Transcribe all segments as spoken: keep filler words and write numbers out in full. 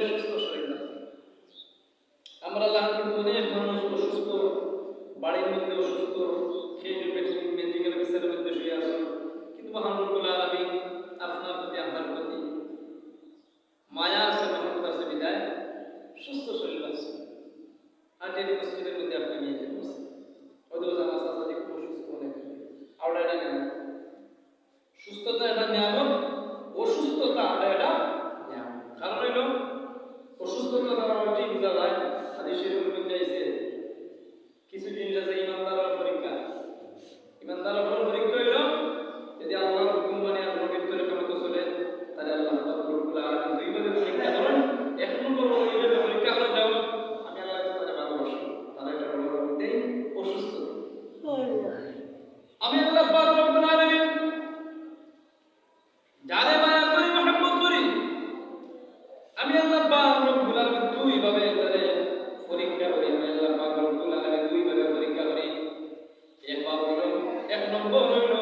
সুস্থ শরীর আছে। আমরা লাখান কিন্তু অনেক মানুষ অসুস্থ, বাড়ির মধ্যে অসুস্থ, কেউ মেডিকেল বিছানার মধ্যে শুয়ে আছে, কিন্তু মহান রব্বুল আলামিন আপনার প্রতি, আপনার প্রতি মায়া আছে, রহমত আছে, বিদায় সুস্থ শরীর আছে। আর যদি মসজিদের মধ্যে আপনি নিয়ে যেতে পারছেন, হয়তো জানা আছে যে খুব অসুস্থ অনেক, আমরা এটা নেই। সুস্থতা এটা নিয়ামত, অসুস্থতা এটা নিয়ামত। কারণ হইল, অসুস্থতা দ্বারা অনেকটাই বোঝা যায়। হাদিস শরীফের মধ্যে আইছে, কিছু জিনিস আছে ইমানদারের পরীক্ষা। ইমানদারের পরীক্ষা হইল, যদি আল্লাহর হুকুম মানে আর নবীর তরিকা মতো চলে, তাহলে আল্লাহ পাক রব্বুল আলামিন দুইভাবে পরীক্ষা করেন। এক নম্বর হইল পরীক্ষা করা যাও, আমি আল্লাহ তাআলা ভালোবাসি, তাহলে এটা বড় মধ্যেই অসুস্থ। আমি আল্লাহ পাক রব্বুল আলামিন যারে মায়া করি, মহব্বত করি, আমি আল্লাহ পাক রব্বুল আলামিন দুইভাবে তারে পরীক্ষা করি। আমি আল্লাহ পাক রব্বুল আলামিন দুইভাবে পরীক্ষা করি। একবার হইল, এক নম্বর হইল,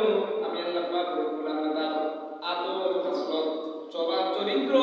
আমি আল্লাহ পাক রব্বুল আলামিন তার আদব, খাসলত, স্বভাব, চরিত্র,